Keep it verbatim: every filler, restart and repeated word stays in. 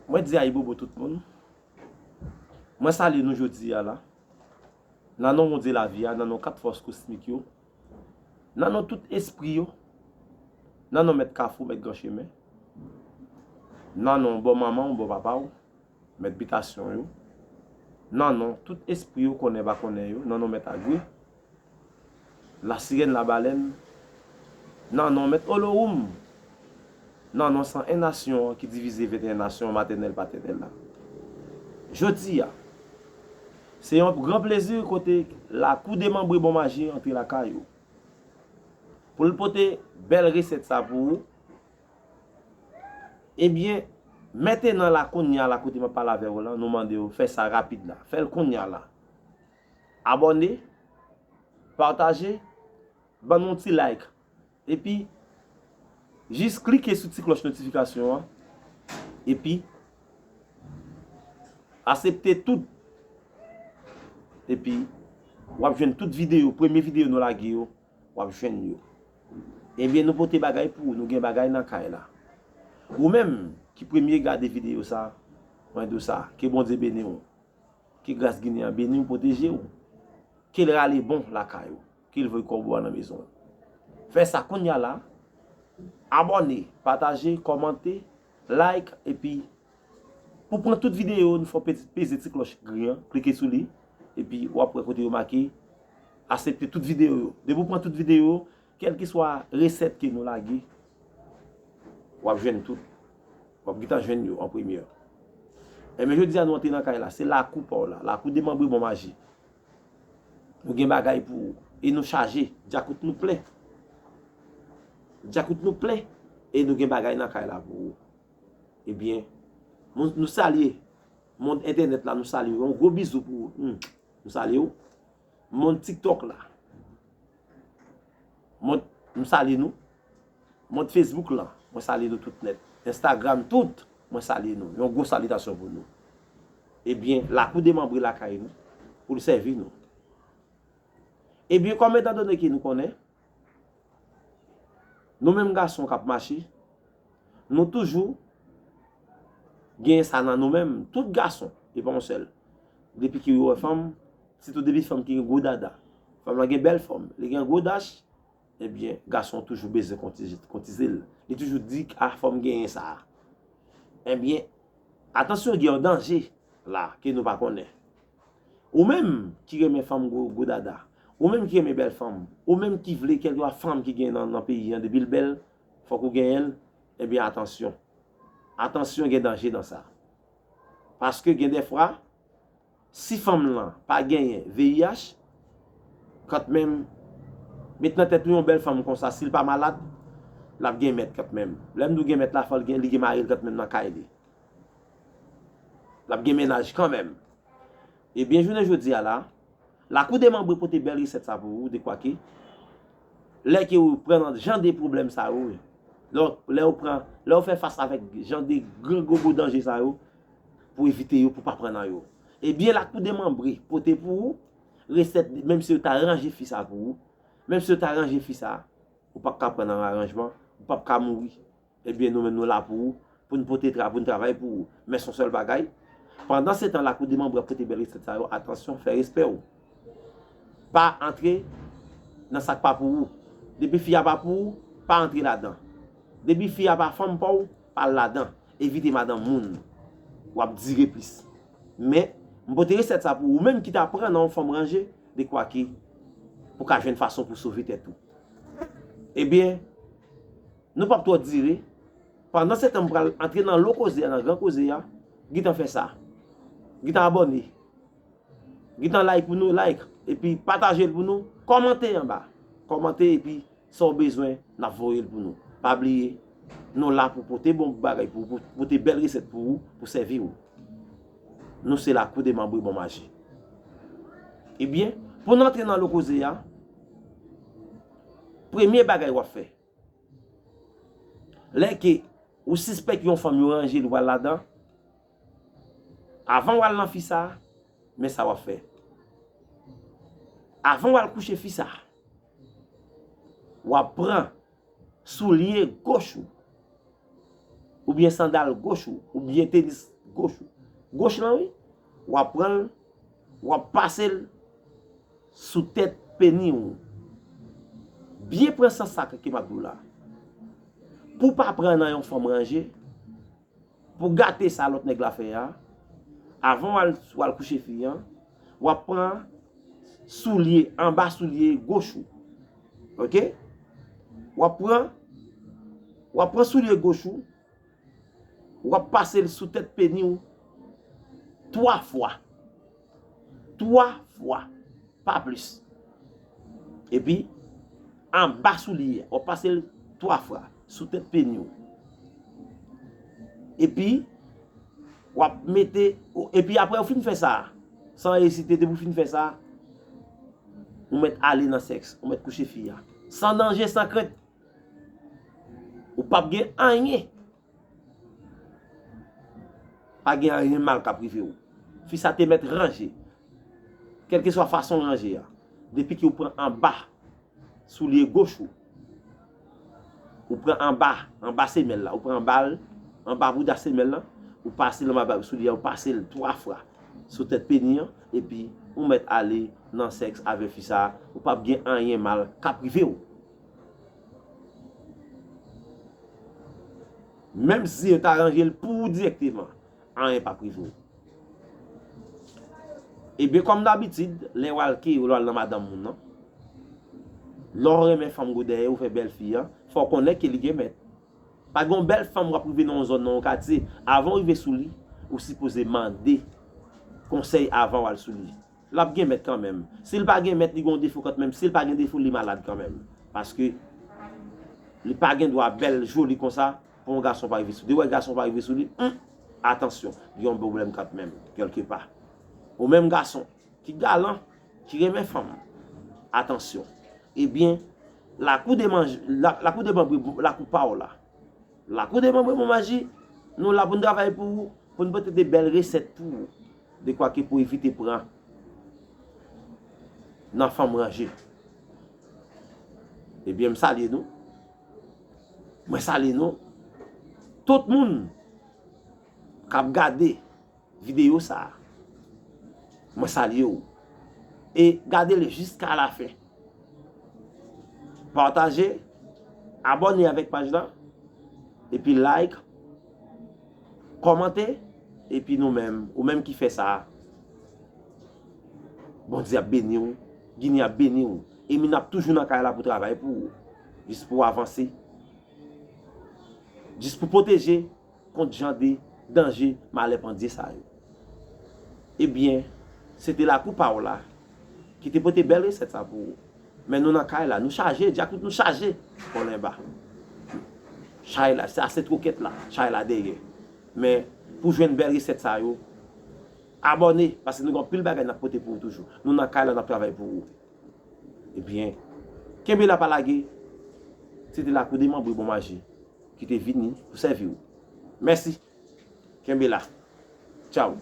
Mwen di ayibobo tout moun. Mwen salye nou jodi a la. Nan non Bondye lavi a, nan non kat fòs kosmik yo, nan non tout espri yo, nan non mèt kafou, mèt gran chemen, nan non bò manman w, bò papa w, mèt bitasyon yo, nan non tout espri yo konnen pa konnen yo, nan non mèt agwe, lasirèn, labalèn, nan non mèt Olowoum, nan non san en nasyon an ki divize venteyen nasyon matènèl patènèl la. Jodi a, se yon gran plezi kote lakou demanbre Bon Maji antre lakay ou. Pou l pote bèl resèt sa pou ou, ebyen, mentenan la, kounye a la, kote m ap pale avè w lan, nou mande w fè sa rapid la. Fè l kounye a la. Abòne, pataje, ban nou ti like. Epi, jis klike sou ti klòch notifikasyon an. Epi, aksepte tout. Epi, w ap jwenn tout videyo, premye videyo nou lage yo, w ap jwenn yo. Ebyen, nou pote bagay pou ou, nou gen bagay nan kay la. Ou menm ki premye gade videyo sa, mwen di w sa, ke Bondye beni w. Ke gras Ginen an beni w, pwoteje w. Ke l rale bon lakay ou. Ke l voye kòbo a nan mezon w. Fè sa kounye a la. Abòne, pataje, kòmante, like, epi pou pran tout videyo, nou fè w pe-, peze ti klòch gri an, klike sou li, epi w ap wè kote yo make aksepte tout videyo yo. Depi w pran tout videyo yo, kèlkeswa resèt ke nou lage, w ap jwenn tout. W ap gentan jwenn yo an premye. Enben, jodi a nou antre nan kay la, se lakou pa w la, lakou demanbre Bon Maji. Nou gen bagay pou ou. E nou chaje, djakout nou plen. Djakout nou plen. E nou gen bagay nan kay la pou ou. Ebyen, nou, nou salye mond entènèt la, nou salye w. Yon gwo bizou pou ou. Hmm. Nou salye w. Mond TikTok la. Mond, m salye nou. Mond Facebook lan, mwen salye nou tout nèt. Instagram tout, mwen salye nou. Yon gwo salitasyon pou nou. Ebyen, lakou demanbre lakay nou, pou l sèvi nou. Ebyen, kòm etandone ke nou konnen, nou menm gason k ap mache, nou toujou genyen sa nan nou menm, tout gason, e pa yon sèl. Depi ke yo wè fanm, sitou depi fanm ki gen gwo dada. Fanm lan gen bèl fòm, li gen gwo dach, ebyen, gason toujou bezwen kotize, kotize l. Li toujou di, "A, fò m genyen sa a." Ebyen, atansyon, gen yon danje la ke nou pa konnen. Ou menm ki renmen fanm gwo, gwo dada, ou menm ki renmen bèl fanm, ou menm ki vle kèlkeswa fanm ki gen nan, nan peyi an, depi l bèl, fòk ou genyen l, ebyen, atansyon. Atansyon, gen danje nan sa. Paske gen dèfwa, si fanm lan pa genyen V I H, kantmenm, met nan tèt ou yon bèl fanm konsa, si l pa malad, l ap gen mèt kantmenm. Lè m di w gen mèt la, fò l gen, li gen mari l kantmenm nan kay li. L ap gen mennaj kanmenm. Ebyen, jounen jodi a la, lakou demanbre pote bèl resèt sa pou ou, dekwa ke lè ke ou pran nan jan de pwoblèm sa yo, lè w, lè w pran, lè w fè fas avèk jan de gran gwo gwo danje sa yo, pou evite yo, pou pa pran nan yo. Ebyen, lakou demanbre pote pou ou resèt, menm si yo ta ranje fi sa pou ou, menm si yo ta ranje fi sa, ou p ap ka pran nan aranjman, ou p ap ka mouri. Ebyen, nou menm nou la pou ou, pou n pote tra-, pou n travay pou ou. Men se yon sèl bagay. Pandan se tan lakou demanbre ap pote bèl resèt sa yo, atansyon, fè respè w. Pa antre nan sa k pa pou ou. Depi fi a pa pou ou, pa antre ladan. Depi fi a pa fanm pa w, pa al ladan. Evite madanm moun. W ap dire plis. Men, m pote resèt sa pou ou menm ki ta pran nan yon fanm ranje, dekwa ke pou ka jwenn fason pou sove tèt ou. Ebyen, nou p ap twò dire. Pandan se tan m pral antre nan lo koze a, nan gran koze a, gentan fè sa. Gentan abòne. Gentan like pou nou, like. Epi pataje l pou nou. Kòmante anba. Kòmante epi sa w bezwen, n ap voye l pou nou. Pa bliye, nou la pou pote bon bagay pou ou, pou pote bèl resèt pou ou, pou sèvi w. Nou se lakou demanbre Bon Maji. Ebyen, pou n antre nan lo koze a, premye bagay w ap fè, lè ke ou sispèk yon fanm yo ranje l, w al ladan, avan w al nan fi sa, men sa w ap fè. Avan w al kouche fi sa, w ap pran soulye goch ou, oubyen sandal goch ou, oubyen tenis goch ou. Goch lan, wi. W ap pran l, w ap pase l sou tèt peni w. Byen pran sans sa ke m ap di w la. Pou w pa pran nan yon fanm ranje, pou gate sa lòt nèg la fè a, avan w al, w al kouche fi an, w ap pran soulye, anba soulye goch ou. Oke? W ap pran, w ap pran soulye goch ou, w ap pase l sou tèt peni w twa fwa. Twa fwa, pa plis. Epi, anba soulye a, w ap pase l twa fwa sou tèt peni w. Epi, w ap mete, epi apre w fin fè sa, san ezite, depi w fin fè sa, ou mèt ale nan sèks, ou mèt kouche fi a. San danje, san krent. Ou p ap gen anyen. Pa gen anyen mal k ap rive w. Fi sa te mèt ranje. Kèlkeswa fason ranje a. Depi ke w pran anba soulye goch ou, ou pran anba, anba semèl la, ou pran anba l, anba bouda semèl la, ou pase l anba soulye a, ou pase l twa fwa sou tèt peni an, epi ou mèt ale nan sèks avè fi sa, ou p ap gen anyen mal k ap rive w. Menm si yo ta ranje l pou ou dirèkteman, anyen p ap rive w. Ebyen, kòm dabitid, lè w al keye w, lè w al nan madanm moun nan, lè w renmen fanm gwo dèyè, ou fè bèl fi an, fò w konnen ke li gen mèt. Pa gen yon bèl fanm w ap rive nan yon zòn, nan yon katye, avan w rive sou li, ou sipoze mande konsèy avan w al sou li. L ap gen mèt kanmenm. Si l pa gen mèt, li gen yon defo kanmenm. Si l pa gen defo, li malad kanmenm. Paske li pa gen dwa bèl, joli konsa pou yon gason pa rive sou li. Depi w wè gason pa rive sou li, hmm, atansyon, gen yon pwoblèm kanmenm, kèlkepa. Ou menm gason ki galan, ki renmen fanm, atansyon. Ebyen, lakou de manje, la, lakou de manbre, lakou pa w la. Lakou de manbre Bon Maji, nou la pou n travay pou ou, pou n pote de bèl resèt pou ou. Dekwa ke pou evite pran nan fanm ranje. Ebyen, m salye nou. Mwen salye nou. Tout moun k ap gade videyo sa a, mwen salye w. E gade l jiska lafen. Pataje, abòne avèk paj la, epi like, kòmante, epi nou menm, ou menm ki fè sa a, Bondye ap beni w, Ginen ap beni w, e m ap toujou nan kay la pou travay pou ou, jis pou w avanse, jis pou pwoteje kont jan de danje, malè pandye sa yo. Ebyen, se te lakou pa w la ki te pote bèl resèt sa pou ou. Men nou nan kay la, nou chaje, djakout nou chaje, kòlèba. Chay la, se ase twokèt la, chay la dèyè. Men, pou jwenn bèl resèt sa yo, abòne, paske nou gen anpil bagay n ap pote pou ou toujou. Nou nan kay la, n ap travay pou ou. Ebyen, kenbe la pa lage. Se te lakou de manbre Bon Maji ki te vini pou sèvi w. Mèsi. Kenbe la. Tchaw.